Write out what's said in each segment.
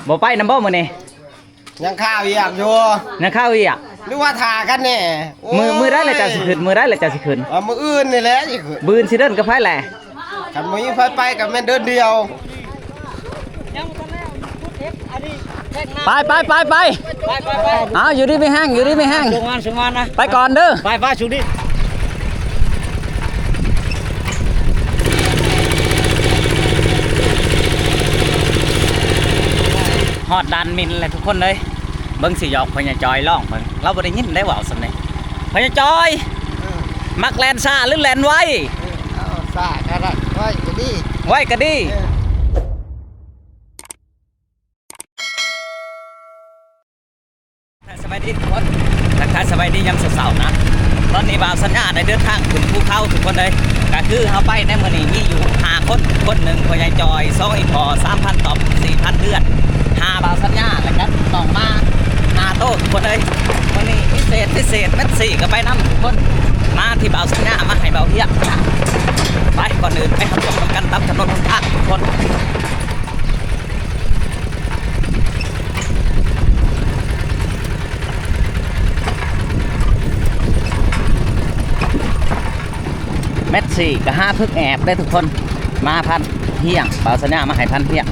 ບໍ່ໄປນຳບໍ່ມື້ນີ້? ຍັງຄາວຽກຢູ່. ຍັງຄາວຽກ? ຫຼືວ່າຖ້າກັນແດ່? ໂອ້ຍ ມື້ ມື້ໃດລະເຈົ້າຊິຂຶ້ນ? ມື້ໃດລະເຈົ້າຊິຂຶ້ນ? ເອີ ມື້ອື່ນນີ້ແຫຼະຊິຂຶ້ນ. ມື້ອື່ນຊິເດີນກັບໃຜແຫຼະ? ຄັນບໍ່ມີໃຜໄປກໍແມ່ນເດີນດຽວ. ໄປ ໄປ ໄປ ໄປ. ໄປ ໄປ ໄປ. ເອົາ ຢູ່ດີມີແຮງ ຢູ່ດີມີແຮງ. ໄປກ່ອນເດີ. ໄປ ໄປ ໂຊກດີ. ຮອດດ່ານໝິ່ນແລ້ວທຸກຄົນເອີຍ. ເບິ່ງຊິຫຍອກພໍ່ໃຫຍ່ຈອຍລອງເບິ່ງ. ລາວບໍ່ໄດ້ຍິນໄດ້ເວົ້າສ່ຳນີ້. ພໍ່ໃຫຍ່ຈອຍ ເອີ ມັກແລ່ນຊ້າຫຼືແລ່ນໄວ? ເອີ ເອົາ ຊ້າກໍໄດ້ ໄວກໍດີ. ໄວກໍດີ. ເອີ. ສະບາຍດີທຸກຄົນ ທັກທາຍສະບາຍດີຍາມເຊົ້າໆນະ. ຕອນນີ້ບ່າວສັນຍາໄດ້ເດີນທາງຂຶ້ນພູເຂົາທຸກຄົນເອີຍ. ກະຄືເຮົາໄປໃນມື້ນີ້ມີຢູ່ຫ້າຄົນ, ຄົນໜຶ່ງພໍ່ໃຫຍ່ຈອຍ, ສອງອີ່ພໍ່, ສາມພັນຕ້ອມ, ສີ່ພັນເດືອນ, ຫ້າບ່າວສັນຍາ ແລະກະນ້ອງໝາຫ້າໂຕທຸກຄົນເອີຍ. ມື້ນີ້ພິເສດ ພິເສດ ແມັດຊີກະໄປນຳທຸກຄົນ. ມາທີ່ບ່າວສັນຍາມາໃຫ້ບ່າວເພຍ. ໄປ ກ່ອນອື່ນໄປຮັບຊົມນຳກັນຕາມຖະໜົນຫົນທາງທຸກຄົນ. ແມັດຊີກະຫາເພິກແອບເດ້ທຸກຄົນ. ມາພັນຮຽງ ບ່າວສັນຍາມາໃຫ້ພັນຮຽງ.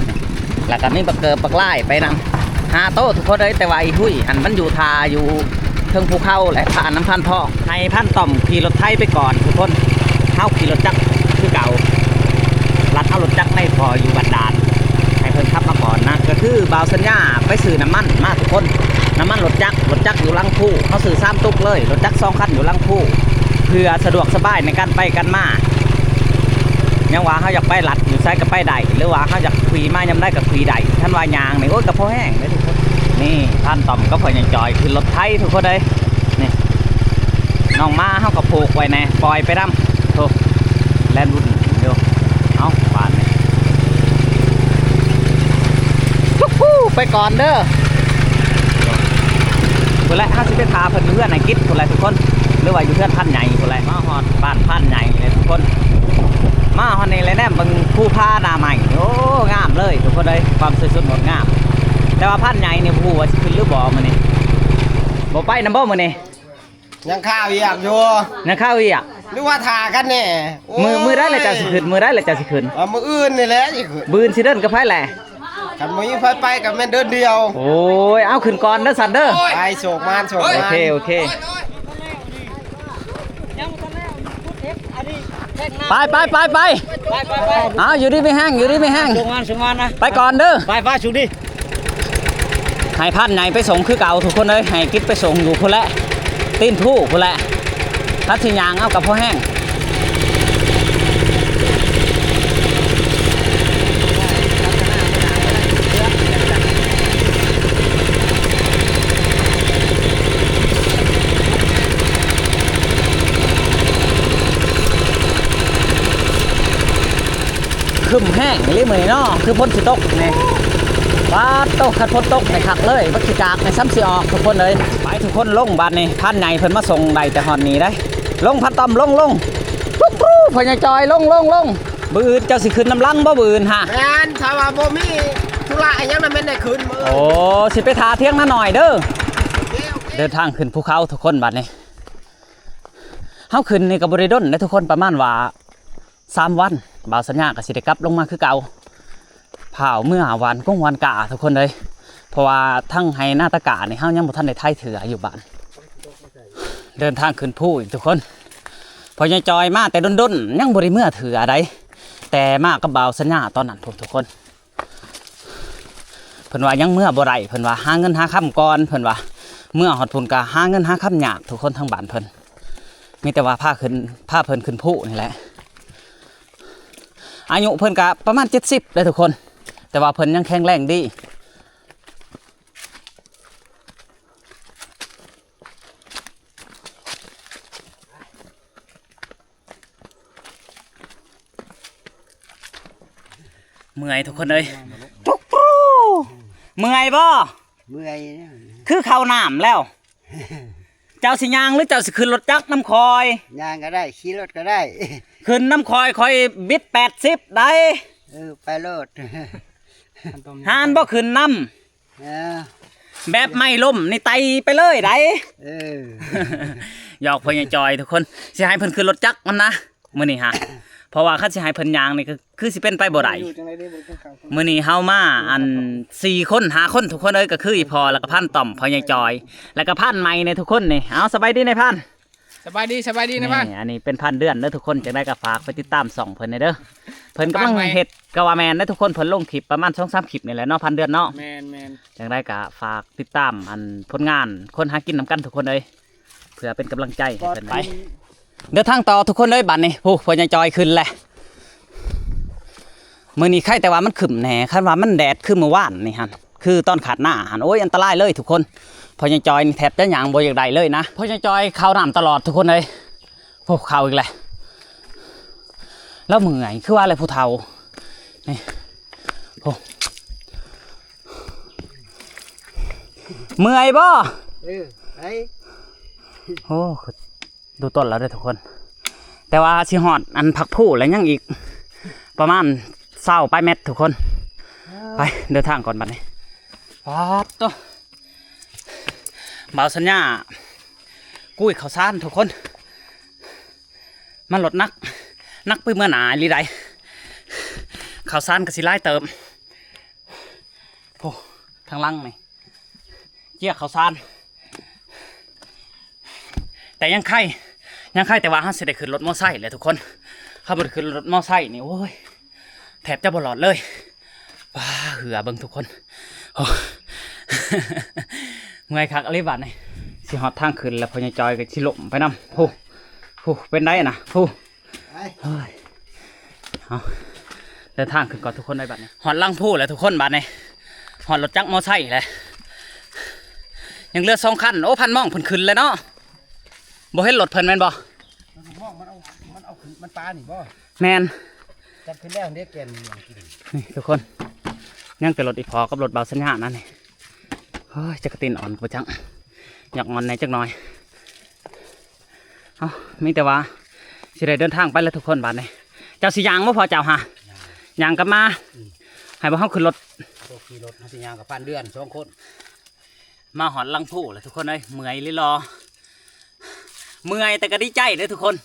ແລ້ວກະມີບັກເກີບບັກລາຍໄປນຳ ຫ້າໂຕທຸກຄົນເອີຍ. ແຕ່ວ່າອີ່ຫຸ້ຍຫັ້ນມັນຢູ່ຖ້າຢູ່ເທິງພູເຂົາແຫຼະ ຖ້ານຳພັນທອງ. ໃຫ້ພັນຕ້ອມຂີ່ລົດໄຖໄປກ່ອນທຸກຄົນ. ເຮົາຂີ່ລົດຈັກຄືເກົ່າ. ລັດເອົາລົດຈັກໃນພໍຢູ່ບັນດານ ໃຫ້ເພິ່ນຂັບມາກ່ອນນະ. ກະຄືບ່າວສັນຍາໄປຊື້ນ້ຳມັນມາທຸກຄົນ. ນ້ຳມັນລົດຈັກ ລົດຈັກຢູ່ຫຼັງພູ. ເຮົາຊື້ສາມຕຸກເລີຍ. ລົດຈັກສອງຄັນຢູ່ຫຼັງພູ ເພື່ອສະດວກສະບາຍໃນການໄປກັນມາ. ຍັງວ່າເຮົາຢາກໄປລັດຢູ່ໃສກະໄປໄດ້ ຫຼືວ່າເຮົາຢາກຂີ່ມາຍາມໃດກະຂີ່ໄດ້. ຄັນວ່າຍ່າງນີ້ ໂອ້ຍ ກະພໍແຮງເດ້ທຸກຄົນ. ນີ້ພັນຕ້ອມກັບພໍ່ໃຫຍ່ຈອຍຂຶ້ນລົດໄຖທຸກຄົນເອີຍ. ນີ້ ນ້ອງໝາເຮົາກະຜູກໄວ້ແນ່ ປ່ອຍໄປນຳ. ໂທ້ ແລ່ນວຸ່ນຢູ່. ເອົ້າ ບາດນີ້ ໄປກ່ອນເດີ. ພຸ້ນແຫຼະ ເຮົາຊິໄປຖ້າເພິ່ນຢູ່ເຮືອນອ້າຍກິດພຸ້ນແຫຼະທຸກຄົນ ຫຼືວ່າຢູ່ເຮືອນພັນໃຫຍ່ພຸ້ນແຫຼະ. ມາຮອດບ້ານພັນໃຫຍ່ເລີຍທຸກຄົນ. ມາຮອດນີ້ແລ້ວແນມເບິ່ງພູຜາໜ້າໄມ້ ໂອ້ ງາມເລີຍທຸກຄົນເອີຍ. ຄວາມສວຍສົດງົດງາມ. ແຕ່ວ່າພັນໃຫຍ່ນີ້ບໍ່ຮູ້ວ່າຊິຂຶ້ນຫຼືບໍ່ມື້ນີ້. ບໍ່ໄປນຳບໍ່ມື້ນີ້? ຍັງຄາວຽກຢູ່. ຍັງຄາວຽກ? ຫຼືວ່າຖ້າກັນແດ່? ໂອ້ຍ ມື້ ມື້ໃດລະເຈົ້າຊິຂຶ້ນ? ມື້ໃດລະເຈົ້າຊິຂຶ້ນ? ມື້ອື່ນນີ້ແຫຼະຊິຂຶ້ນ. ມື້ອື່ນຊິເດີນກັບໃຜແຫຼະ? ຄັນບໍ່ມີໃຜໄປກໍແມ່ນເດີນດຽວ. ໂອ້ຍ ເອົາ ຂຶ້ນກ່ອນເດີສັນເດີ. ໄປ ໂຊກໝານ ໂຊກໝານ. ໂອເຄ ໂອເຄ. ໄປ ໄປ ໄປ ໄປ. ເອົາ ຢູ່ດີມີແຮງ ຢູ່ດີມີແຮງ. ໄປກ່ອນເດີ. ໄປ ໄປ ໂຊກດີ. ໃຫ້ພັນໃຫຍ່ໄປສົ່ງຄືເກົ່າທຸກຄົນເອີຍ. ໃຫ້ກິດໄປສົ່ງຢູ່ພຸ້ນແຫຼະ ຕີນພູພຸ້ນແຫຼະ. ຄັນຊິຍ່າງເອົາກະພໍແຮງ. ຄຶ້ມແຮງອີ່ຫຼີມື້ນີ້ເນາະ ຄືຝົນຊິຕົກນີ້. ປາດໂທ້ ຄັນຝົນຕົກນີ້ຄັກເລີຍ ບັກຂີ້ກາກນີ້ຊ້ຳຊິອອກທຸກຄົນເອີຍ. ໄປທຸກຄົນ ລົງບາດນີ້. ພັນໃຫຍ່ເພິ່ນມາສົ່ງໄດ້ແຕ່ຮອດນີ້ເດ້. ລົງພັນຕ້ອມ ລົງ ລົງ. ປຸກ ປຸກ ພໍ່ໃຫຍ່ຈອຍ ລົງ ລົງ ລົງ. ມື້ອື່ນເຈົ້າຊິຂຶ້ນນຳຫຼັງບໍ່ ມື້ອື່ນຫາ? ແມ່ນ ຖ້າວ່າບໍ່ມີທຸລະອີ່ຫຍັງນະແມ່ນໄດ້ຂຶ້ນມື້ອື່ນ. ໂອ້ ຊິໄປຖ້າຖຽງນານ້ອຍເດີ. ໂອເຄ ໂອເຄ. ເດີນທາງຂຶ້ນພູເຂົາທຸກຄົນບາດນີ້. ເຮົາຂຶ້ນນີ້ກໍບໍ່ໄດ້ດົນເດ້ທຸກຄົນ ປະມານວ່າສາມວັນ ບ່າວສັນຍາກໍຊິໄດ້ກັບລົງມາຄືເກົ່າ. ພ້າວເມືອຫວ່ານກົງຫວ່ານກ້າທຸກຄົນເອີຍ ເພາະວ່າທັງໄຮ່ນາຕາກ້ານີ້ເຮົາຍັງບໍ່ທັນໄດ້ໄຖເທື່ອຢູ່ບ້ານ. ເດີນທາງຂຶ້ນພູອີກທຸກຄົນ. ພໍ່ໃຫຍ່ຈອຍມາແຕ່ດົນໆ ຍັງບໍ່ໄດ້ເມືອເທື່ອໃດ ແຕ່ມາກັບບ່າວສັນຍາຕອນນັ້ນພຸ້ນທຸກຄົນ. ເພິ່ນວ່າຍັງເມືອບໍ່ໄດ້ ເພິ່ນວ່າຫາເງິນຫາຄຳກ່ອນ ເພິ່ນວ່າ. ເມືອຮອດພຸ້ນກະຫາເງິນຫາຄຳຍາກທຸກຄົນ ທາງບ້ານເພິ່ນ. ມີແຕ່ວ່າພາຂຶ້ນ ພາເພິ່ນຂຶ້ນພູນີ້ແຫຼະ. ອາຍຸເພິ່ນກະປະມານເຈັດສິບເດ້ທຸກຄົນ ແຕ່ວ່າເພິ່ນຍັງແຂງແຮງດີ. ເມື່ອຍທຸກຄົນເອີຍ. ທຸກ ເມື່ອຍບໍ່? ເມື່ອຍ. ຄືເຂົ້ານ້ຳແລ້ວ. ເຈົ້າຊິຍ່າງ ຫຼື ເຈົ້າຊິຂຶ້ນລົດຈັກນຳຂ້ອຍ? ຍ່າງກໍໄດ້ ຂີ່ລົດກໍໄດ້. ຂຶ້ນນຳຂ້ອຍ ຂ້ອຍບິດແປດສິບໄດ໋. ເອີ ໄປໂລດ. ຫານບໍ່ຂຶ້ນນຳ. ເອີ ແບບໄມ້ລົ້ມນີ້ໄຕ່ໄປເລີຍໄດ໋. ເອີ ຫຍອກພໍ່ໃຫຍ່ຈອຍທຸກຄົນ ຊິໃຫ້ເພິ່ນຂຶ້ນລົດຈັກນຳນະມື້ນີ້ຫາ ເພາະວ່າຄັນຊິໃຫ້ເພິ່ນຍ່າງນີ້ ຄື ຄືຊິເປັນໄປບໍ່ໄດ້. ມື້ນີ້ເຮົາມາອັນສີ່ຄົນຫ້າຄົນທຸກຄົນເອີຍ ກໍຄືອີ່ພໍ່ ແລ້ວກໍພານຕ້ອມ ພໍ່ໃຫຍ່ຈອຍ ແລ້ວກໍພານໃໝ່ນີ້ທຸກຄົນນີ້. ເອົາ ສະບາຍດີນາຍພານ. ສະບາຍດີ ສະບາຍດີນາຍພານ. ນີ້ ອັນນີ້ເປັນພານເດືອນເດີທຸກຄົນ ຈັ່ງໃດກໍຝາກໄປຕິດຕາມຊ່ອງເພິ່ນແດ່ເດີ. ເພິ່ນກຳລັງເຮັດ ກໍວ່າແມ່ນເດີທຸກຄົນ ເພິ່ນລົງຄລິບປະມານສອງສາມຄລິບນີ້ແຫຼະເນາະ ພານເດືອນເນາະ. ແມ່ນໆ ຈັ່ງໃດກໍຝາກຕິດຕາມອັນຜົນງານຄົນຫາກິນນຳກັນທຸກຄົນເອີຍ ເພື່ອເປັນກຳລັງໃຈໃຫ້ເພິ່ນໄປ ເດີນທາງຕໍ່ທຸກຄົນເອີຍ. ບັດນີ້ ໂອ້ ພໍ່ໃຫຍ່ຈອຍຂຶ້ນແລ້ວ. ມື້ນີ້ໄຄແຕ່ວ່າມັນຄຶ້ມແດ່ ຄັນວ່າມັນແດດຄືມື້ວານນີ້ຫັ້ນ ຄືຕອນຂາດໜ້າຫັ້ນ ໂອ້ຍ ອັນຕະລາຍເລີຍທຸກຄົນ. ພໍ່ໃຫຍ່ຈອຍນີ້ແທບຈະຍ່າງບໍ່ຢາກໄດ້ເລີຍນະ ພໍ່ໃຫຍ່ຈອຍເຂົ້ານ້ຳຕະຫຼອດທຸກຄົນເອີຍ. ໂອ້ ເຂົ້າອີກແລ້ວ ລາວເມື່ອຍ ຄືວ່າແຫຼະຜູ້ເຖົ້ານີ້. ໂອ້ ເມື່ອຍບໍ່? ເອີ ໄປ. ໂອ້ ດູຕົ້ນແລ້ວເດີທຸກຄົນ ແຕ່ວ່າຊິຮອດອັນພັກພູແລ້ວ ຍັງອີກປະມານຊາວປາຍແມັດທຸກຄົນ. ໄປ ເດີນທາງກ່ອນບັດນີ້. ປາດໂຕ ບ່າວສັນຍາກຸ້ຍເຂົ້າສານທຸກຄົນ ມັນລົດໜັກ ໜັກໄປເມືອໜ້າອີ່ຫຼີໃດ໋. ເຂົ້າສານກໍຊິຫຼາຍເຕີບ. ໂອ້ ທາງຫຼັງນີ້ ເຈຍເຂົ້າສານ ແຕ່ຍັງໄຄ ຍັງໄຄ ແຕ່ວ່າເຮົາຊິໄດ້ຂຶ້ນລົດມໍໄຊແຫຼະທຸກຄົນ. ເຮົາບໍ່ໄດ້ຂຶ້ນລົດມໍໄຊນີ້ ໂອ້ຍ ແທບຈະບໍ່ລອດເລີຍ. ວ້າ ເຫື່ອເບິ່ງທຸກຄົນ ໂອ້ ເມື່ອຍຄັກອີ່ຫຼີບາດນີ້. ຊິຮອດທາງຂຶ້ນແລ້ວ ພໍ່ໃຫຍ່ຈອຍກໍຊິລົ້ມໄປນຳ. ໂອ້ ໂອ້ ເປັນໄດນະ ໂອ້ ໄປ ເຮີ້ຍ ເອົາ ເດີນທາງຂຶ້ນກ່ອນທຸກຄົນເອີຍ. ບັດນີ້ຮອດຫຼັງພູແລ້ວທຸກຄົນ ບັດນີ້ຮອດລົດຈັກມໍໄຊແລ້ວ ຍັງເຫຼືອສອງຄັນ. ໂອ້ ພັນມອງເພິ່ນຂຶ້ນແລ້ວເນາະ ບໍ່ເຫັນລົດເພິ່ນແມ່ນບໍ່? ມັນເອົາ ມັນເອົາຂຶ້ນ ມັນປານີ້ບໍ່? ແມ່ນ ຈັດຂຶ້ນແລ້ວເດ້ ແກ່ນນີ້ ນີ້ທຸກຄົນ ຍັງແຕ່ລົດອີ່ພໍ່ກັບລົດບ່າວສັນຍານັ້ນນີ້. ໂອ້ຍ ຈັກກະຕີນອ່ອນບໍ່ຈັກ ຢາກອ່ອນແດ່ຈັກໜ່ອຍ. ເອົ້າ ມີແຕ່ວ່າຊິໄດ້ເດີນທາງໄປແລ້ວທຸກຄົນ. ບາດນີ້ເຈົ້າຊິຍ່າງບໍ່ພໍ່ເຈົ້າຫາ? ຍ່າງກັບມາ ອືມ ໃຫ້ພວກເຮົາຂຶ້ນລົດ ໂຕຂີ່ລົດ ເຮົາຊິຍ່າງກັບພານເດືອນສອງຄົນ. ມາຮອດຫຼັງພູແລ້ວທຸກຄົນເອີຍ ເມື່ອຍອີ່ຫຼີຫຼໍ ເມື່ອຍແຕ່ກໍດີໃຈເດີທຸກຄົນ.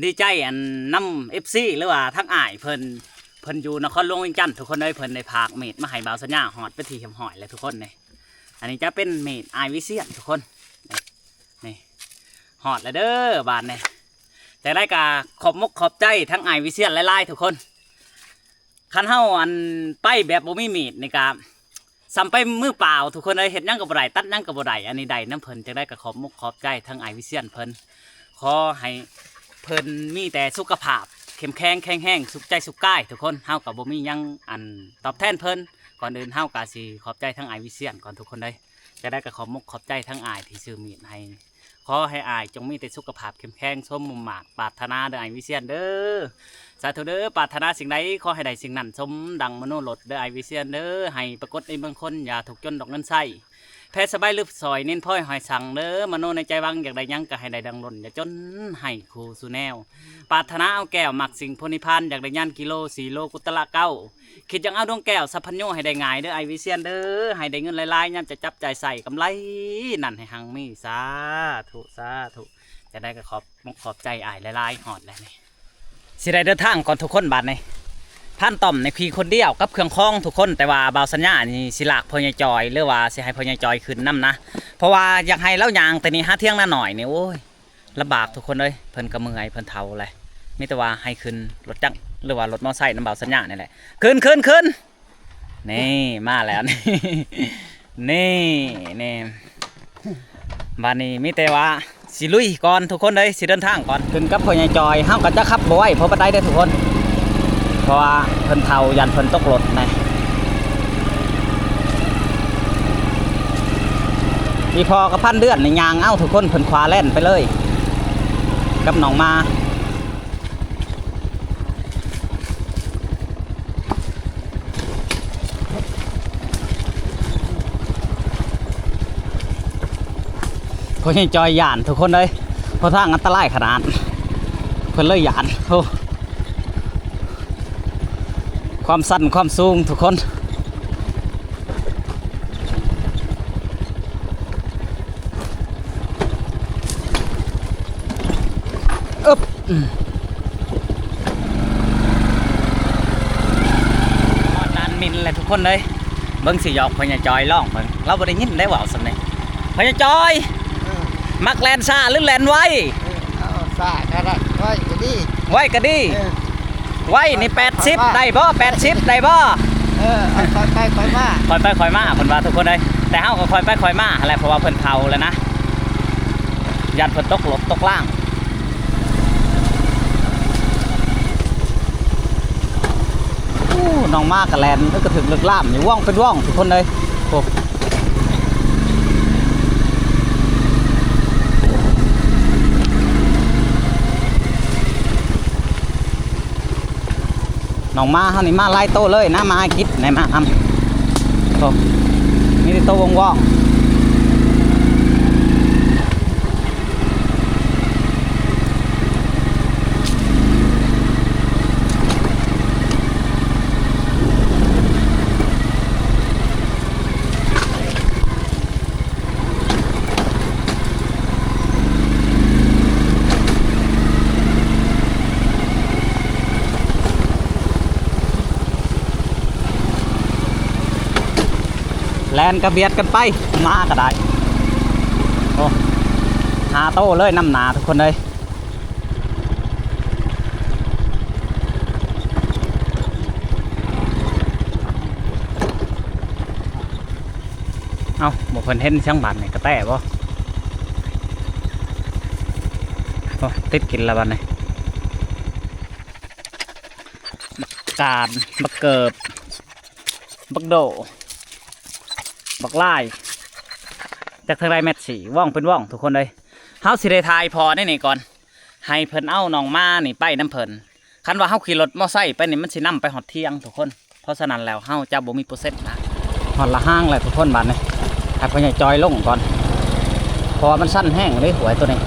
ດີໃຈອັນນຳເອັຟຊີ ຫຼືວ່າທາງອ້າຍເພິ່ນ ເພິ່ນຢູ່ນະຄອນຫຼວງວຽງຈັນທຸກຄົນເອີຍ ເພິ່ນໄດ້ຝາກມີດມາໃຫ້ບ່າວສັນຍາ ຮອດເປັນທີ່ຮຽບຮ້ອຍແລ້ວທຸກຄົນ. ນີ້ ອັນນີ້ຈະເປັນມີດອ້າຍວິຊຽນທຸກຄົນ ນີ້ ຮອດແລ້ວເດີບາດນີ້. ຈັ່ງໃດກໍຂອບມົກຂອບໃຈທັງອ້າຍວິຊຽນຫຼາຍໆທຸກຄົນ. ຄັນເຮົາ ອັນ ໄປແບບບໍ່ມີມີດນີ້ກະສ່ຳໄປມືເປົ່າທຸກຄົນເອີຍ ເຮັດຫຍັງກໍບໍ່ໄດ້ ຕັດຫຍັງກໍບໍ່ໄດ້. ອັນນີ້ໄດ້ນຳເພິ່ນ ຈັ່ງໃດກໍຂອບມົກຂອບໃຈທັງອ້າຍວິຊຽນເພິ່ນ. ຂໍໃຫ້ເພິ່ນມີແຕ່ສຸຂະພາບເຂັ້ມແຂງແຂງແຮງ ສຸກໃຈສຸກກາຍທຸກຄົນ. ເຮົາກໍບໍ່ມີຫຍັງ ອັນ ຕອບແທນເພິ່ນ. ກ່ອນອື່ນເຮົາກໍຊິຂອບໃຈທັງອ້າຍວິຊຽນກ່ອນທຸກຄົນເອີຍ. ຈັ່ງໃດກໍຂອບມົກຂອບໃຈທັງອ້າຍທີ່ຊື້ມີດໃຫ້. ຂໍໃຫ້ອ້າຍຈົ່ງມີແຕ່ສຸຂະພາບເຂັ້ມແຂງ ສົມມຸ່ງມາດປາດຖະໜາເດີອ້າຍວິຊຽນເດີ. ສາທຸເດີ ປາດຖະໜາສິ່ງໃດຂໍໃຫ້ໄດ້ສິ່ງນັ້ນ ສົມດັ່ງມະໂນລົດເດີອ້າຍວິຊຽນເດີ. ໃຫ້ປາກົດໃນເມືອງຄົນ ຢ່າທຸກຈົນດອກເງິນໃຊ້ ແຜ່ສະບາຍລຶບຊ່ອຍ ເນັ້ນພອຍຫ້ອຍສັງເດີ. ມະໂນໃນໃຈຫວັງ ຢາກໄດ້ຫຍັງກໍໃຫ້ໄດ້ດັ່ງລົ້ນ ຢ່າຈົນໃຫ້ຄູ່ສູ່ແນວ. ປາດຖະໜາເອົາແກ້ວມັກສິ່ງໂພນິພານ ຢາກໄດ້ຍານກິໂລ ສີ່ໂລ ກຸດຕະລະເກົ້າ. ຄິດຢາກເອົາດວງແກ້ວສັບພັນຍູໃຫ້ໄດ້ງ່າຍເດີອ້າຍວິຊຽນເດີ. ໃຫ້ໄດ້ເງິນຫຼາຍໆ ຍາມຈະຈັບຈ່າຍໃຊ້ກຳໄລນັ້ນໃຫ້ຮັ່ງມີ. ສາທຸ ສາທຸ. ຈັ່ງໃດກໍຂອບມົກຂອບໃຈອ້າຍຫຼາຍໆ. ຮອດແລ້ວນີ້ ຊິໄດ້ເດີນທາງກ່ອນທຸກຄົນບາດນີ້. ພານຕ້ອມນີ້ຂີ່ຄົນດຽວກັບເຄື່ອງຂອງທຸກຄົນ ແຕ່ວ່າບ່າວສັນຍານີ້ຊິລາກພໍ່ໃຫຍ່ຈອຍ ຫຼືວ່າຊິໃຫ້ພໍ່ໃຫຍ່ຈອຍຂຶ້ນນຳນະ ເພາະວ່າຢາກໃຫ້ລາວຍ່າງແຕ່ນີ້ຫາຖຽງນານ້ອຍນີ້ ໂອ້ຍ ລຳບາກທຸກຄົນເອີຍ. ເພິ່ນກໍເມື່ອຍ ເພິ່ນເຖົ້າແລ້ວ ມີແຕ່ວ່າໃຫ້ຂຶ້ນລົດຈັກ ຫຼືວ່າລົດມໍໄຊນຳບ່າວສັນຍານີ້ແຫຼະ. ຂຶ້ນ ຂຶ້ນ ຂຶ້ນ. ນີ້ ມາແລ້ວ ນີ້ ນີ້ ນີ້. ບາດນີ້ມີແຕ່ວ່າຊິລຸຍກ່ອນທຸກຄົນເອີຍ ຊິເດີນທາງກ່ອນ. ຂຶ້ນກັບພໍ່ໃຫຍ່ຈອຍ ເຮົາກໍຈະຂັບບໍ່ໄວພໍປານໃດເດີທຸກຄົນ ເພາະວ່າເພິ່ນເຖົ້າ ຢ້ານເພິ່ນຕົກລົດນະ. ອີ່ພໍ່ກັບພັນເດືອນນີ້ຍ່າງເອົາທຸກຄົນ ເພິ່ນຂວາແລ່ນໄປເລີຍກັບນ້ອງໝາ. ໂອ້ຍ ຈອຍຢ້ານທຸກຄົນເອີຍ ເພາະທາງອັນຕະລາຍຂະໜາດ ເພິ່ນເລີຍຢ້ານ. ໂອ້ ຄວາມຊັນຄວາມສູງທຸກຄົນ. ຮອດດ່ານມິນແລ້ວທຸກຄົນເອີຍ. ເບິ່ງຊິຫຍອກພໍ່ໃຫຍ່ຈອຍລອງເບິ່ງ ລາວບໍ່ໄດ້ຍິນໄດ້ເວົ້າສ່ຳນີ້. ພໍ່ໃຫຍ່ຈອຍ ເອີ ມັກແລ່ນຊ້າຫຼືແລ່ນໄວ? ເອີ ເອົາຊ້າກໍໄດ້ ໄວກໍດີ ໄວກໍດີ. ເອີ ໄວນີ້ແປດສິບໄດ້ບໍ່? ແປດສິບໄດ້ບໍ່? ເອີ ເອົາຄ່ອຍໄປຄ່ອຍມາ ຄ່ອຍໄປຄ່ອຍມາເພິ່ນວ່າທຸກຄົນເອີຍ. ແຕ່ເຮົາກໍຄ່ອຍໄປຄ່ອຍມາຫັ້ນແຫຼະ ເພາະວ່າເພິ່ນເຖົ້າແລ້ວນະ ຢ້ານເພິ່ນຕົກລົດຕົກລາງ. ໂອ້ ນ້ອງມາກະແລ່ນ ເອີ ກະຖືກເລິກລ້າມຢູ່ ວ່ອງເປັນວ່ອງທຸກຄົນເອີຍ. ໂອ້ ນ້ອງມາເຮົານີ້ມາຫຼາຍໂຕເລີຍນະ ມາຫາກິນໄດ້ມານຳ. ໂອ້ ມີແຕ່ໂຕວ່ອງໆ. ແລ່ນກະບຽດກັນໄປ ມາກະໄດ້. ໂອ້ ຫ້າໂຕເລີຍນຳໜ້າທຸກຄົນເອີຍ. ເອົ້າ ບໍ່ເພິ່ນເຫັນສັງບາດນີ້ ກະແຕບໍ່? ໂອ້ ຕິດກິນລະບາດນີ້. ບັກກາດ ບັກເກີບ ບັກໂດ ບັກລາຍ ຈັກທາງໃດແມັດສີ ວ່ອງເປັນວ່ອງທຸກຄົນເອີຍ. ເຮົາຊິໄດ້ຖ່າຍພໍ່ໃນນີ້ກ່ອນ ໃຫ້ເພິ່ນເອົານ້ອງມານີ້ໄປນຳເພິ່ນ. ຄັນວ່າເຮົາຂີ່ລົດມໍໄຊໄປນີ້ ມັນຊິນຳໄປຮອດທຽງທຸກຄົນ. ເພາະສະນັ້ນແລ້ວເຮົາຈະບໍ່ມີເປີເຊັນນະ. ຮອດລະຫາງແລ້ວທຸກຄົນ ບາດນີ້ໃຫ້ພໍ່ໃຫຍ່ຈອຍລົງກ່ອນ ເພາະວ່າມັນຊັນແຮງເດ້ ຫ້ວຍໂຕນີ້.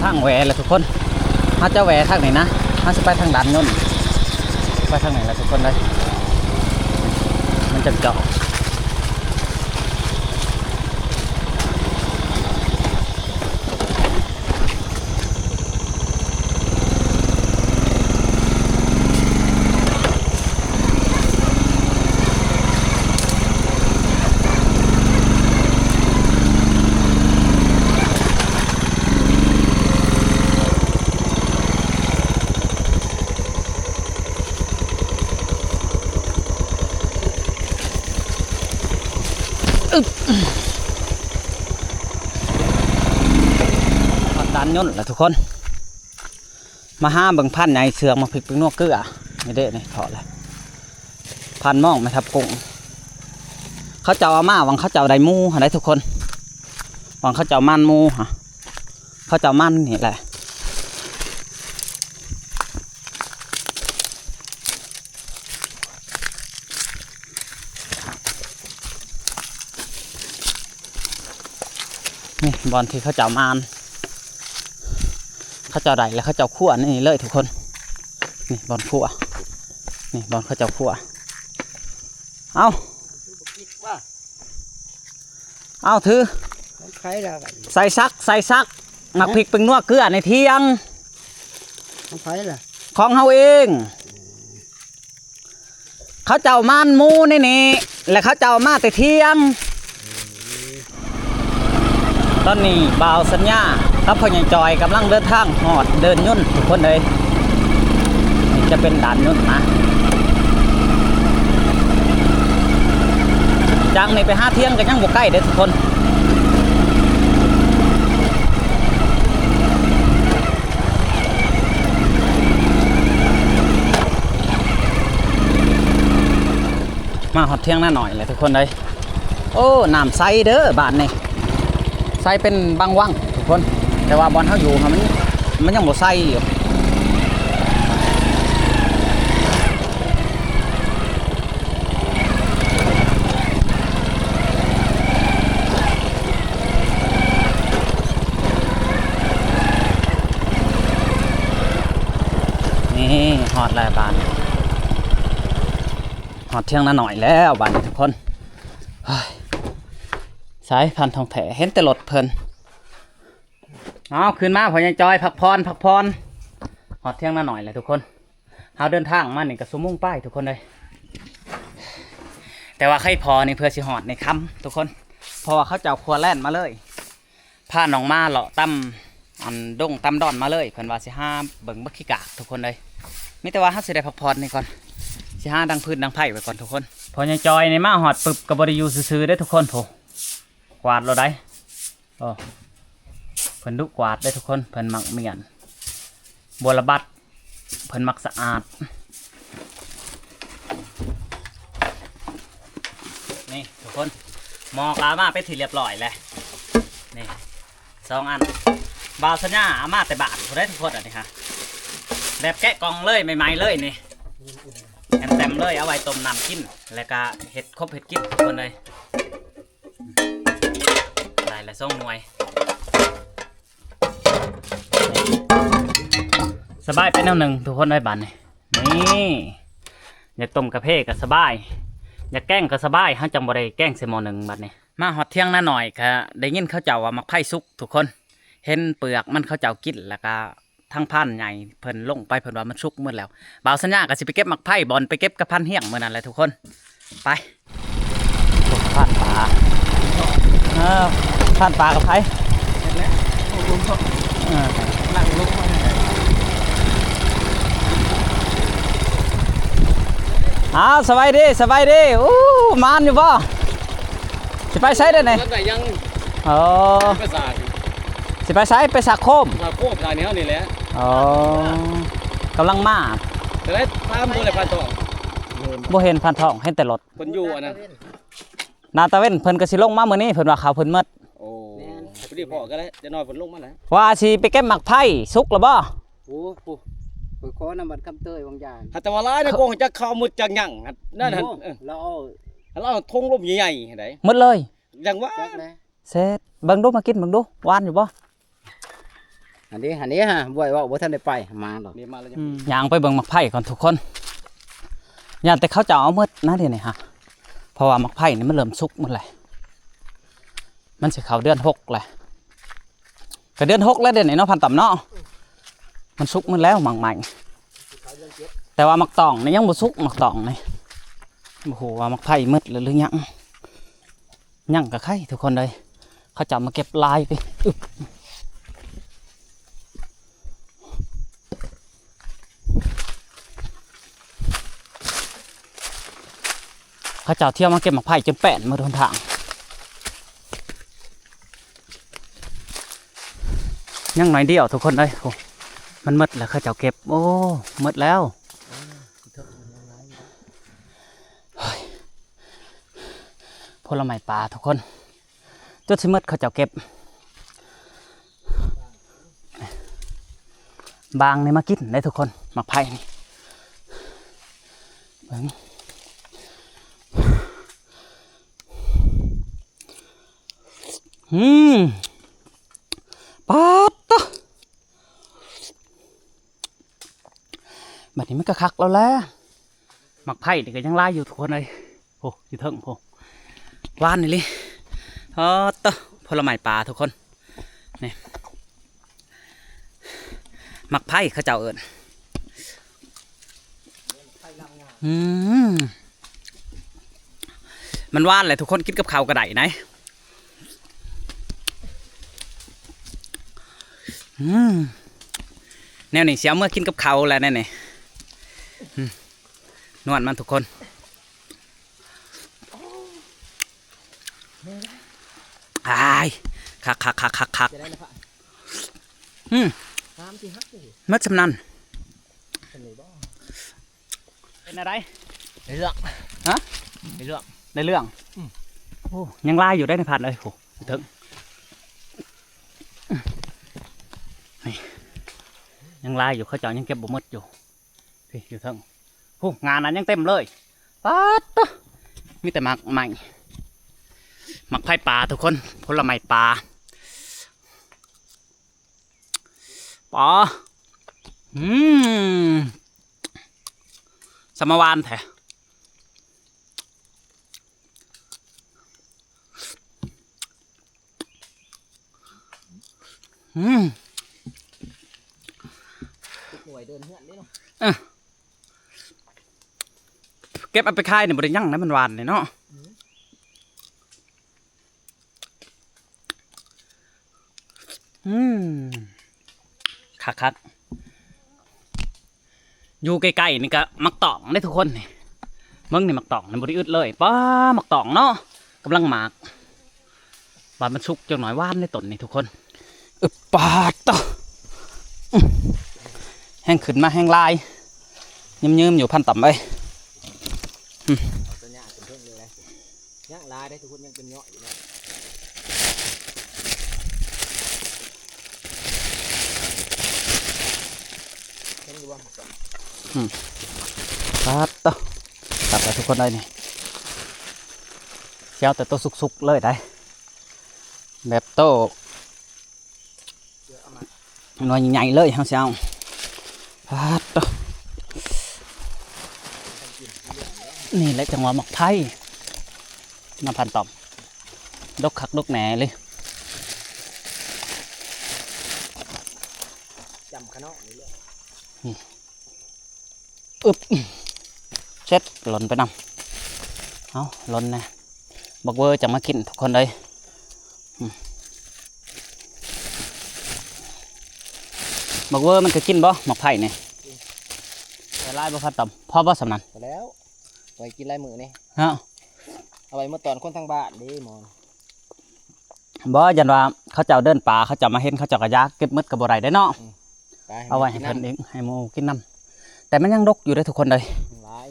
ທາງແຫວ່ແຫຼະທຸກຄົນ ເຮົາຈະແຫວ່ທາງນີ້ນະ ເຮົາຊິໄປທາງດ່ານຍົນ ໄປທາງນີ້ແຫຼະທຸກຄົນເອີຍ ມັນຈະເຈາະ. ອຶບ ຮອດດ່ານຍົນແລ້ວທຸກຄົນ ມາຫາເບິ່ງພານໃຫຍ່ເຊື່ອງ ໝາກພິກ ແປ້ງນົວ ເກືອ ນີ້ເດ້ ນີ້ເທາະແລ້ວ ພານມອງແມ່ທັບກຸ້ງ ເຂົາເຈົ້າເອົາມາຫວັງເຂົາເຈົ້າໄດ້ໝູຫັ້ນໃດ໋ທຸກຄົນ ຫວັງເຂົາເຈົ້າມານໝູຫະ ເຂົາເຈົ້າມານນີ້ແຫຼະ. ນີ້ບ່ອນທີ່ເຂົາເຈົ້າມານ ເຂົາເຈົ້າໄດ້ແລ້ວເຂົາເຈົ້າຄົວໃນນີ້ເລີຍທຸກຄົນ ນີ້ບ່ອນຄົວ ນີ້ບ່ອນເຂົາເຈົ້າຄົວ ເອົາ ເອົາ ຖື ໃສ່ຊັກ ໃສ່ຊັກ. ໝາກພິກແປ້ງນົວເກືອໃນຖຽງ. ຂອງໃຜລະ? ຂອງເຮົາເອງ. ເຂົາເຈົ້າມານໝູໃນນີ້ ແລະ ເຂົາເຈົ້າມາແຕ່ຖຽງ. ຕອນນີ້ບ່າວສັນຍາກັບພໍ່ໃຫຍ່ຈອຍກຳລັງເດີນທາງຮອດເດີ່ນຍົນທຸກຄົນເອີຍ. ນີ້ຈະເປັນດ່ານຍົນນະ. ຈາກນີ້ໄປຫາຖຽງກໍຍັງບໍ່ໄກເດ້ທຸກຄົນ. ມາຮອດຖຽງນານ້ອຍແລ້ວທຸກຄົນເອີຍ. ໂອ້ ນ້ຳໃສເດີບ້ານນີ້ ໃສເປັນບາງວັງທຸກຄົນ, ແຕ່ວ່າບ່ອນເຮົາຢູ່ຫັ້ນມັນ ມັນຍັງບໍ່ໃສຢູ່. ນີ້ຮອດແລ້ວບ້ານ ຮອດຖຽງນານ້ອຍແລ້ວບາດນີ້ທຸກຄົນ. ເຮີ້ຍ ສາຍພັນທອງແທ້ ເຫັນແຕ່ລົດເພິ່ນ. ເອົາ ຂຶ້ນມາພໍ່ໃຫຍ່ຈອຍ ພັກຜ່ອນ ພັກຜ່ອນ. ຮອດຖຽງນານ້ອຍແລ້ວທຸກຄົນ. ເຮົາເດີນທາງມານີ້ກໍຊົ່ວໂມງປາຍທຸກຄົນເອີຍ, ແຕ່ວ່າໄຄພໍນີ້ເພື່ອຊິຮອດໃນຄ່ຳທຸກຄົນ ເພາະວ່າເຂົາເຈົ້າຂົວແລ່ນມາເລີຍ ພານ້ອງມາເລາະຕາມອັນດົງຕາມດອນມາເລີຍ. ເພິ່ນວ່າຊິຫາເບິ່ງບັກຂີ້ກາກທຸກຄົນເອີຍ. ມີແຕ່ວ່າເຮົາຊິໄດ້ພັກຜ່ອນນີ້ກ່ອນ ຊິຫາດັງຟືນດັງໄຟໄວ້ກ່ອນທຸກຄົນ. ພໍ່ໃຫຍ່ຈອຍນີ້ມາຮອດປຶບກໍບໍ່ໄດ້ຢູ່ຊື່ໆເດ້ທຸກຄົນ. ໂອ້ ກວາດໂລດໃດ໋. ໂອ້ ເພິ່ນດຸກວາດເດ້ທຸກຄົນ ເພິ່ນມັກມ້ຽນບົວລະບັດ ເພິ່ນມັກສະອາດ. ນີ້ທຸກຄົນ ໝໍ້ກໍເອົາມາເປັນທີ່ລຽບຮ້ອຍແລ້ວ. ນີ້ສອງອັນ ບ່າວສັນຍາເອົາມາແຕ່ບ້ານພຸ້ນເດ້ທຸກຄົນ. ອັນນີ້ຮະ ແບບແກະກ່ອງເລີຍ ໃໝ່ໆເລີຍນີ້ ແຕ່ມໆເລີຍ ເອົາໄວ້ຕົ້ມນ້ຳກິນ ແລ້ວກໍເຮັດຄົບເຮັດກິນທຸກຄົນເອີຍ. ໄດ້ລະສອງໜ່ວຍ ສະບາຍໄປແນວໜຶ່ງທຸກຄົນເອີຍບາດນີ້. ນີ້ ຢາກຕົ້ມກາເຟກໍສະບາຍ ຢາກແກງກໍສະບາຍ ເຮົາຈັ່ງບໍ່ໄດ້ແກງໃສ່ໝໍ້ໜຶ່ງບາດນີ້. ມາຮອດຖຽງນານ້ອຍກະໄດ້ຍິນເຂົາເຈົ້າວ່າໝາກໄຜ່ສຸກທຸກຄົນ ເຫັນເປືອກມັນເຂົາເຈົ້າກິນ ແລ້ວກະ ທາງພານໃຫຍ່ເພິ່ນລົງໄປ ເພິ່ນວ່າມັນສຸກໝົດແລ້ວ. ບ່າວສັນຍາກໍຊິໄປເກັບໝາກໄຜ່ ບ່ອນໄປເກັບກັບພານຮຽງມື້ນັ້ນແຫຼະທຸກຄົນ. ໄປ ພານປາ ເອີ ພານປາກັບໃຜ? ເອີ ອ້າວ ສະບາຍດີ ສະບາຍດີ. ໂອ້ ໝານຢູ່ບໍ່? ຊິໄປໃສເດ້ນີ້? ໂອ້ ໄປສາກ ຊິໄປໃສ? ໄປສາກໂຄມ ສາກໂຄມ ສາກແນວນີ້ແຫຼະ. ອໍ ກຳລັງມາ ຈະໄດ້ຖາມບໍ່ໄດ້ພານທອງ ບໍ່ເຫັນພານທອງ ເຫັນແຕ່ລົດ. ເພິ່ນຢູ່ອັນນັ້ນ ໜ້າຕາເວັນ ເພິ່ນກໍຊິລົງມາມື້ນີ້ ເພິ່ນວ່າເຂົາເພິ່ນໝົດ. ໂອ້ ພໍດີພໍກໍໄດ້ ຈະໜ້ອຍເພິ່ນລົງມາແລ້ວ ວ່າຊິໄປເກັບໝາກໄຜ່ ສຸກແລ້ວບໍ່? ໂອ້ ໂອ້ ຂ້ອຍຂໍນຳບັດຄຳເຕີຍຫວ່າງຢາງ ຫາແຕ່ວ່າຫຼາຍໃນ ໂອ້ ກົງຈັກເຂົ້າໝົດຈັກຫຍັງ ນັ້ນຫັ້ນ. ໂອ້ ເອີ ລາວເອົາ ລາວເອົາຖົງລົມໃຫຍ່ໆໃດ ໝົດເລີຍ ຈັ່ງວ່າ ຈັກແຫຼະ. ເຊັດ ເບິ່ງດູ ມາກິນເບິ່ງດູ ຫວານຢູ່ບໍ່? ອັນນີ້ ອັນນີ້ຫາ ບໍ່ ເວົ້າບໍ່ທັນໄດ້ໄປ ມາດອກ. ອືມ ຍ່າງໄປເບິ່ງໝາກໄຜ່ກ່ອນທຸກຄົນ ຢ້ານແຕ່ເຂົາເຈົ້າເອົາໝົດນະດຽວນີ້ຫາ ເພາະວ່າໝາກໄຜ່ນີ້ມັນເລີ່ມສຸກໝົດແລ້ວ ມັນຊິເຂົ້າເດືອນຫົກແລ້ວ ກໍເດືອນຫົກແລ້ວເດນີ້ເນາະ ພັນຕຳເນາະ. ມັນສຸກໝົດແລ້ວໝາກໄມ້ ແຕ່ວ່າໝາກຕອງນີ້ຍັງບໍ່ສຸກ ໝາກຕອງນີ້ ບໍ່ຮູ້ວ່າໝາກໄຜ່ໝົດແລ້ວຫຼືຍັງ. ຍັງກະໄຄທຸກຄົນເອີຍ ເຂົາເຈົ້າມາເກັບຫຼາຍຕິ. ອຶບ ເຂົາເຈົ້າທ່ຽວມາເກັບໝາກໄຜ່ຈົນແປ້ນໝົດຫົນທາງ. ຍັງໜ້ອຍດຽວທຸກຄົນເອີຍ ໂອ້ ມັນໝົດແລ້ວ ເຂົາເຈົ້າເກັບ ໂອ້ ໝົດແລ້ວ. ໂອ້ຍ ຜົນລະໄມ້ປ່າທຸກຄົນ ຈົນຊິໝົດ ເຂົາເຈົ້າເກັບ ບາງນີ້ມາກິນໄດ້ທຸກຄົນ ໝາກໄຜ່ນີ້ ເບິ່ງ ອືມ ປາດໂທ້ ບັດນີ້ມັນກໍຄັກແລ້ວແຫຼະ. ໝາກໄຜ່ນີ້ກໍຍັງຫຼາຍຢູ່ທຸກຄົນເອີຍ ໂອ້ ຢູ່ເທິງພຸ້ນ ຫວານອີ່ຫຼີ. ອໍ ໂຕ ຜົນລະໄມ້ປ່າທຸກຄົນ ນີ້ ໝາກໄຜ່ເຂົາເຈົ້າເອີ້ນ. ອືມ ມັນຫວານແຫຼະທຸກຄົນ ກິນກັບເຂົ້າກໍໄດ້ນະ. ອືມ ແນວນີ້ຊິເອົາເມືອກິນກັບເຂົ້າແຫຼະແນວນີ້. ອືມ ນວນມັນທຸກຄົນ. ອ້າຍ ຄັກໆໆໆໆ. ອືມ ໝົດສ່ຳນັ້ນ. ເປັນແນວໃດ? ໄດ້ເລື່ອງ. ຮະ? ໄດ້ເລື່ອງ. ໄດ້ເລື່ອງ. ອືມ ໂອ້ ຍັງຫຼາຍຢູ່ເດ້ ໃນພັດເອີຍ. ໂອ້ ເຖິງ ນີ້ ຍັງຫຼາຍຢູ່ ເຂົາເຈົ້າຍັງເກັບບໍ່ໝົດຢູ່. ນີ້ ຢູ່ເທິງ ໂອ້ ງານນັ້ນຍັງເຕັມເລີຍ. ປາດໂທ້ ມີແຕ່ໝາກໄມ້ ໝາກໄຜ່ປ່າທຸກຄົນ ຜົນລະໄມ້ປ່າ. ປາ ອືມ ສ່ຳມາຫວານແທ້. ອືມ ທຸກໜ່ວຍເດີນເຮືອນເດ້ເນາະ. ເອີ ເກັບເອົາໄປຂາຍນີ້ບໍ່ໄດ້ຫຍັງນະ ມັນຫວານນີ້ເນາະ. ອືມ ອືມ ຄັກໆ. ຢູ່ໃກ້ໆນີ້ກະໝາກຕອງເດ້ທຸກຄົນນີ້. ເບິ່ງນີ້ໝາກຕອງນີ້ບໍ່ໄດ້ອຶດເລີຍ. ປ້າ ໝາກຕອງເນາະ ກຳລັງໝາກ. ບາດມັນສຸກຈັກໜ້ອຍຫວານໃນຕົ້ນນີ້ທຸກຄົນ. ອຶບ ປາດໂທ້ ອືມ ແຮງຂຶ້ນມາແຮງຫຼາຍ. ຍືມໆຢູ່ພັນຕ່ຳເອີຍ. ອືມ ເອົາຕົວຫຍ້າຂຶ້ນເທິງເລີຍ. ຍັງຫຼາຍເດ້ທຸກຄົນ ຍັງເປັນເຍາະຢູ່ເນາະ. ເຫັນຢູ່ບໍ່? ອືມ ປາດໂທ້ ຄັກແລ້ວທຸກຄົນເອີຍນີ້. ຊິເອົາແຕ່ໂຕສຸກໆເລີຍໄດ໋ ແບບໂຕ ໜ່ວຍໃຫຍ່ເລີຍ ເຮົາຊິເອົາ. ປາດໂທ້ ນີ້ແຫຼະຈັ່ງວ່າໝາກໄຜ່ນະພັນຕ່ອມ ດົກຄັກດົກແນ່ເລີຍ. ຈຳຂະເນາະນີ້ເລີຍ. ອືມ ອຶບ ເຊັດ ຫຼົ່ນໄປນຳ. ເອົາ ຫຼົ່ນແນ່ ບັກເວີຈັ່ງມາກິນທຸກຄົນເອີຍ. ອືມ ບັກເວີມັນກະກິນບໍ່ ໝາກໄຜ່ນີ້? ກິນ. ໃສ່ຫຼາຍບໍ່ພັນຕ່ອມ? ພໍບໍ່ສ່ຳນັ້ນ? ພໍແລ້ວ ໄວ້ກິນຫຼາຍມື້ນີ້. ຮະ? ເອົາໄວ້ມາຕ້ອນຄົນທາງບ້ານເດ້ໝໍ. ບໍ່ ຢ້ານວ່າເຂົາເຈົ້າເດີນປ່າ ເຂົາເຈົ້າມາເຫັນ ເຂົາເຈົ້າກະຢາກ ເກັບໝົດກະບໍ່ໄດ້ເດ້ເນາະ. ອືມ ເອົາໄວ້ໃຫ້ເພິ່ນອີກ ໃຫ້ໝູ່ກິນນຳ. ແຕ່ມັນຍັງດົກຢູ່ເດ້ທຸກຄົນເອີຍ ຍັງຫຼາຍ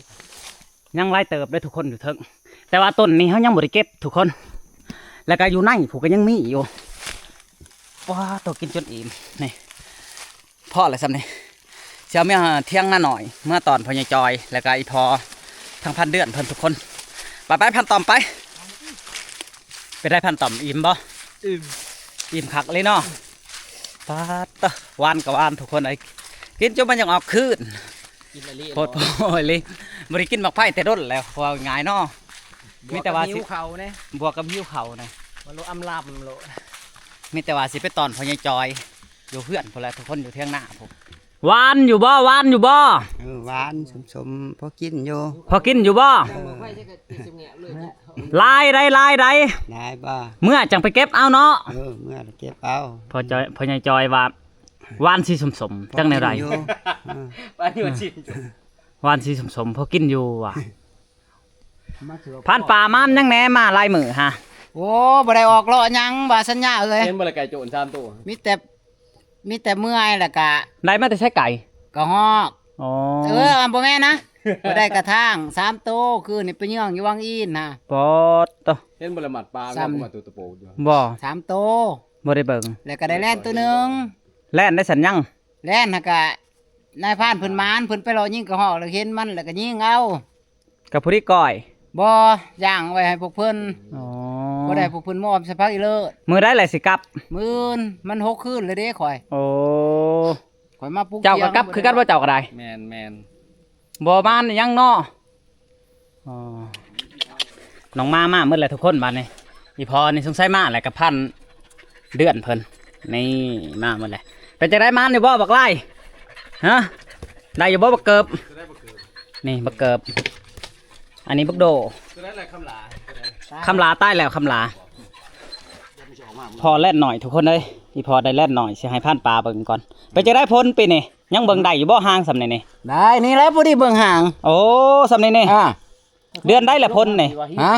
ຍັງຫຼາຍເຕີບເດ້ທຸກຄົນຢູ່ເທິງ. ແຕ່ວ່າຕົ້ນນີ້ເຮົາຍັງບໍ່ໄດ້ເກັບທຸກຄົນ ແລ້ວກະຢູ່ໃນພຸ້ນກະຍັງມີຢູ່. ວ້າ ໂຕ ກິນຈົນອີ່ມ ນີ້ ພໍແລ້ວສ່ຳນີ້. ຊິເອົາເມືອຖຽງນານ້ອຍ ເມືອຕ້ອນພໍ່ໃຫຍ່ຈອຍ ແລ້ວກະອີ່ພໍ່ທາງພັນເດືອນເພິ່ນທຸກຄົນ. ໄປໆ ພັນຕ່ອມໄປ. ເປັນໃດພັນຕ່ອມ ອີ່ມບໍ່? ອີ່ມ ອີ່ມຄັກເລີຍເນາະ. ປາດໂທ້ ຫວານກະຫວານທຸກຄົນເອີຍ ກິນຈົນມັນຢາກອອກຄືນ. ກິນອີ່ຫຼີ ໂພດໂພອີ່ຫຼີ. ບໍ່ໄດ້ກິນໝາກໄຜ່ແຕ່ດົນແລ້ວ ເວົ້າງ່າຍເນາະ. ມີແຕ່ວ່າຊິ ບວກກັບຫິວເຂົ້າແດ່ ບວກກັບຫິວເຂົ້ານະ ມັນໂລອຳລຳໂລ. ມີແຕ່ວ່າຊິໄປຕ້ອນພໍ່ໃຫຍ່ຈອຍ ຢູ່ເຮືອນພຸ້ນແຫຼະ ທຸກຄົນຢູ່ຖຽງນາພຸ້ນ. ຫວານຢູ່ບໍ່? ຫວານຢູ່ບໍ່? ເອີ ຫວານສົມໆ ພໍກິນຢູ່. ພໍກິນຢູ່ບໍ່? ເອີ ຫຼາຍໃດ໋ ຫຼາຍໃດ໋. ຫຼາຍບໍ່? ເມື່ອຈັ່ງໄປເກັບເອົາເນາະ. ເອີ ເມື່ອໄປເກັບເອົາ. ພໍ່ຈອຍ ພໍ່ໃຫຍ່ຈອຍວ່າ ຫວານສີສົມໆ ຈັ່ງແນວໃດ? ພໍກິນຢູ່. ເອີ ຫວານຢູ່ ຫວານສີສົມໆ ພໍກິນຢູ່ວ່າ. ມາເຖື່ອ ພັນປ່າມານຫຍັງແດ່ ມາຫຼາຍມື້ຫະ? ໂອ້ ບໍ່ໄດ້ອອກເລາະຫຍັງວ່າສັນຍາເອີຍ. ເຫັນບໍ່ລະໄກ່ໂຈນສາມໂຕ? ມີແຕ່ ມີແຕ່ເມື່ອຍ ແລ້ວກະ ໄດ້ມາແຕ່ໃສໄກ່? ກະຮອກ. ອໍ ເອີ ບໍ່ແມ່ນນະ ບໍ່ໄດ້ກະທາງສາມໂຕ ຄືນີ້ໄປຍ່ອງຢູ່ວັງອີນຫະ. ປອດໂທ້ ເຫັນບໍ່ລະໝັດປາ ສາມ ມາໂຕຕະໂປຢູ່ ບໍ່ ສາມໂຕ ບໍ່ໄດ້ເບິ່ງ. ແລ້ວກະໄດ້ແລ່ນໂຕໜຶ່ງ. ແລ່ນໄດ້ສັນຍັງ? ແລ່ນຫາກະ ນາຍພານເພິ່ນໝານ ເພິ່ນໄປເລາະຍິງກະຮອກ ແລ້ວເຫັນມັນ ແລ້ວກະຍິງເອົາ. ກະພໍດີກ້ອຍ. ບໍ່ ຍ່າງໄວ້ໃຫ້ພວກເພິ່ນ. ອໍ ບໍ່ໄດ້ໃຫ້ພວກເພິ່ນມາອ້ອມໃສ່ຜັກອີເລີດ. ມື້ໃດແຫຼະຊິກັບ? ມື້ອື່ນ ມັນຫົກຄືນແລ້ວເດ້ຂ້ອຍ. ໂອ້ ຂ້ອຍມາປຸກ ເຈົ້າກະກັບຄືກັນບໍ່ ເຈົ້າກະໄດ້? ແມ່ນໆ ບໍ່ມານຫຍັງເນາະ. ອໍ ນ້ອງມາ ມາໝົດແລ້ວທຸກຄົນບາດນີ້. ອີ່ພໍ່ນີ້ສົງໄສມາແລ້ວກະພັນເດືອນເພິ່ນ ນີ້ມາໝົດແລ້ວ. ເປັນຈັ່ງໃດ ມານຢູ່ບໍ່ບັກຫຼາຍ? ຮະ ໄດ້ຢູ່ບໍ່ບັກເກີບ? ນີ້ບັກເກີບ ອັນນີ້ບັກໂດ. ຄຳຫຼາ ຕາຍແລ້ວຄຳຫຼາ. ພໍ່ແລ່ນໜ້ອຍທຸກຄົນເອີຍ ອີພໍ່ໄດ້ແລ່ນໜ້ອຍ ຊິໃຫ້ພານປ່າເບິ່ງກ່ອນ. ເປັນຈັ່ງໃດຜົນປີນີ້ ຍັງເບິ່ງໄດ້ຢູ່ບໍ່ ຫາງສ່ຳນີ້ນີ້? ໄດ້ ນີ້ແຫຼະ ພໍດີເບິ່ງຫາງ. ໂອ້ ສ່ຳນີ້ນີ້ ອ່າ ເດືອນໃດລະພົນນີ້? ຮະ?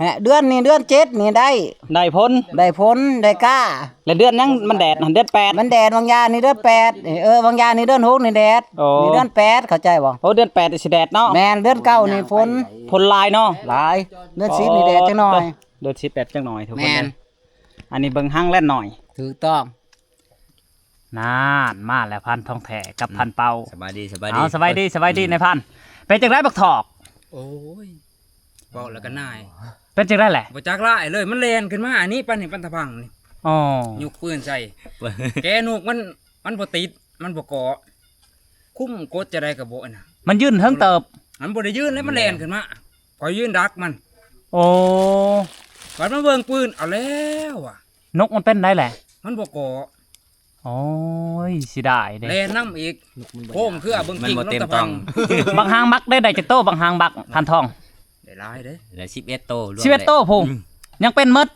ແຮະ ເດືອນນີ້ ເດືອນເຈັດນີ້ໄດ້ ໄດ້ພົນ ໄດ້ພົນ ໄດ້ກ້າ. ແລະເດືອນຫຍັງມັນແດດຫັ້ນ? ເດືອນແປດ ມັນແດດ ວາງຢ່ານີ້ເດືອນແປດ ເອີ ວາງຢ່ານີ້ເດືອນຫົກນີ້ແດດ. ໂອ້ ນີ້ເດືອນແປດ ເຂົ້າໃຈບໍ່? ໂອ້ ເດືອນແປດຊິແດດເນາະ. ແມ່ນ ເດືອນເກົ້ານີ້ຝົນ ຝົນຫຼາຍເນາະ. ຫຼາຍ ເດືອນສິບນີ້ແດດຈັກໜ້ອຍ. ໂອ້ ເດືອນສິບແດດຈັກໜ້ອຍທຸກຄົນ. ແມ່ນ ອັນນີ້ເບິ່ງຫາງແລ່ນໜ້ອຍ. ຖືກຕ້ອງ. ນັ້ນ ມາແລ້ວ ພັນທອງແທ້ກັບພັນເປົາ. ສະບາຍດີ ສະບາຍດີ. ເອົາ ສະບາຍດີ ສະບາຍດີ ອືມ ນາຍພັນ. ເປັນຈັ່ງໃດບັກຖອກ? ໂອ້ຍ ເວົ້າແລ້ວກໍນາຍ. ເປັນຈັ່ງໃດແຫຼະ? ບໍ່ຈັກຫຼາຍເລີຍ ມັນແລ່ນຂຶ້ນມາອັນນີ້ ປັນນີ້ ປັນຕະພັງນີ້. ອໍ ຍົກປືນໃສ່ ແກນົກມັນ ມັນບໍ່ຕິດ ມັນບໍ່ເກາະ ຄຸມກົດຈັ່ງໃດກໍບໍ່ອັນນະ. ມັນຢືນເຖິງເຕີບ. ມັນບໍ່ໄດ້ຢືນເລີຍ ມັນແລ່ນຂຶ້ນມາ ຂ້ອຍຢືນດັກມັນ. ໂອ້ ບັດມາເບິ່ງປືນ ເອົາແລ້ວວ່າ ນົກມັນເປັນໃດແຫຼະ? ມັນບໍ່ເກາະ. ໂອ້ຍ ເສຍດາຍເດ້ ແລ່ນນຳອີກ. ໂຄ້ງເຄືອເບິ່ງ ມັນບໍ່ເຕັມຕອງ. ບັກຫາງບັກໄດ້ ໄດ້ຈັກໂຕ ບັກຫາງບັກ ພັນທອງ? ໄດ້ຫຼາຍເດ້ ໄດ້ສິບເອັດໂຕ ສິບເອັດໂຕພຸ້ນ. ອືມ ຍັງເປັນໝົດ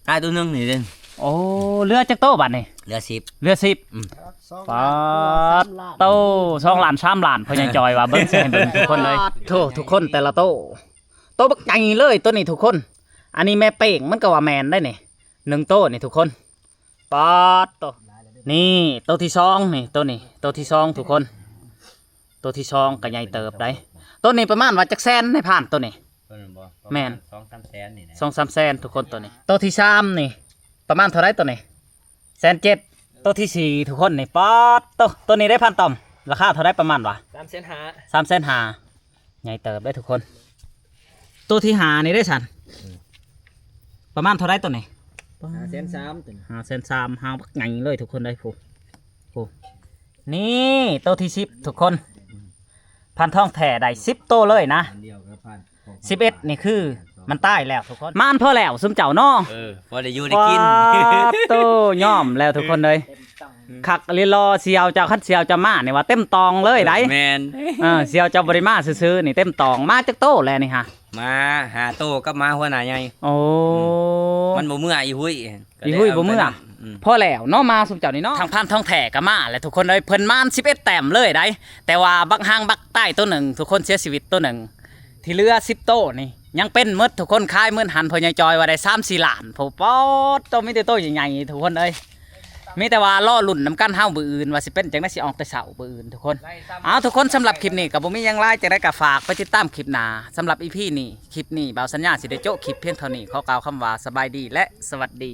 ຕາຍໂຕໜຶ່ງນີ້ເດ້. ໂອ້ ເຫຼືອຈັກໂຕບັດນີ້? ເຫຼືອສິບ ເຫຼືອສິບ. ອືມ ປາດໂຕ ສອງລ້ານ ສາມລ້ານ ພໍ່ໃຫຍ່ຈອຍວ່າ ເບິ່ງຊິໃຫ້ເບິ່ງທຸກຄົນເລີຍ. ໂທ້ ທຸກຄົນ ແຕ່ລະໂຕ ໂຕບັກໃຫຍ່ເລີຍໂຕນີ້ທຸກຄົນ. ອັນນີ້ແມ່ເປ້ງ ມັນກໍວ່າແມ່ນໄດ໋ນີ້ ໜຶ່ງໂຕນີ້ທຸກຄົນ. ປາດໂຕ ນີ້ໂຕທີສອງນີ້ ໂຕນີ້ໂຕທີສອງທຸກຄົນ. ໂຕທີສອງກໍໃຫຍ່ເຕີບໄດ໋. ໂຕນີ້ປະມານວ່າຈັກແສນນາຍພານໂຕນີ້? ໂຕນັ້ນບໍ່? ແມ່ນ ປະມານສອງສາມແສນນີ້ແຫຼະ ສອງສາມແສນທຸກຄົນ. ໂຕນີ້ໂຕທີສາມນີ້ປະມານເທົ່າໃດໂຕນີ້? ແສນເຈັດ. ໂຕທີສີ່ທຸກຄົນນີ້ ປາດໂຕ ໂຕນີ້ໄດ້ພັນຕ້ອມ ລາຄາເທົ່າໃດປະມານວ່າ? ສາມແສນຫ້າ ສາມແສນຫ້າ. ໃຫຍ່ເຕີບເດ້ທຸກຄົນ. ໂຕທີຫ້ານີ້ເດ້ຊັ້ນ ປະມານເທົ່າໃດໂຕນີ້? ຫ້າແສນສາມ ໂຕນີ້ ຫ້າແສນສາມ. ຫາງບັກໃຫຍ່ເລີຍທຸກຄົນເດ້ ຜູ້ ຜູ້ ນີ້ໂຕທີສິບທຸກຄົນ. ພັນທອງແທ້ໄດ້ສິບໂຕເລີຍນະ. ສິບເອັດນີ້ຄືມັນຕາຍແລ້ວທຸກຄົນ. ມານພໍແລ້ວຊຸມເຈົ້າເນາະ. ເອີ ພໍໄດ້ຢູ່ໄດ້ກິນ. ປາດໂຕ ຍອມແລ້ວທຸກຄົນເອີຍ. ຄັກອີ່ຫຼີ ລໍ ສ່ຽວເຈົ້າ ຄັນສ່ຽວເຈົ້າມານີ້ວ່າເຕັມຕອງເລີຍໄດ໋. ແມ່ນ ເອີ ສ່ຽວເຈົ້າບໍ່ໄດ້ມາຊື່ໆນີ້ ເຕັມຕອງ. ມາຈັກໂຕແລ້ວນີ້ຫາ? ມາຫ້າໂຕກັບໝາຫົວໜ້າໃຫຍ່. ໂອ້ ອືມ ມັນບໍ່ເມືອ ອີຫຸຍ ອີຫຸຍບໍ່ເມືອ. ອືມ ພໍແລ້ວເນາະ ມາຊຸມເຈົ້ານີ້ເນາະ. ທາງພັນທອງແທ້ກໍມາແລ້ວທຸກຄົນເອີຍ. ເພິ່ນມານສິບເອັດແຕ້ມເລີຍໄດ໋ ແຕ່ວ່າບັກຫາງບັກຕາຍໂຕໜຶ່ງ ທຸກຄົນເສຍຊີວິດໂຕໜຶ່ງ. ທີ່ເຫຼືອສິບໂຕນີ້ຍັງເປັນໝົດທຸກຄົນ. ຂາຍມື້ຫັ້ນພໍ່ໃຫຍ່ຈອຍວ່າໄດ້ສາມສີ່ລ້ານ. ໂອ້ ປາດໂຕ ມີແຕ່ໂຕໃຫຍ່ໆທຸກຄົນເອີຍ. ມີແຕ່ວ່າລໍລຸ້ນນຳກັນເຮົາມື້ອື່ນວ່າຊິເປັນຈັ່ງໃດ ຊິອອກແຕ່ເຊົ້າມື້ອື່ນທຸກຄົນ. ເອົາ ທຸກຄົນ ສຳລັບຄລິບນີ້ກໍບໍ່ມີຫຍັງຫຼາຍ ຈັ່ງໃດກໍຝາກໄປຕິດຕາມຄລິບໜ້າ. ສຳລັບອີພີນີ້ ຄລິບນີ້ ບ່າວສັນຍາຊິໄດ້ໂຈະຄລິບພຽງເທົ່ານີ້. ຂໍກ່າວຄຳວ່າສະບາຍດີ ແລະ ສະຫວັດດີ.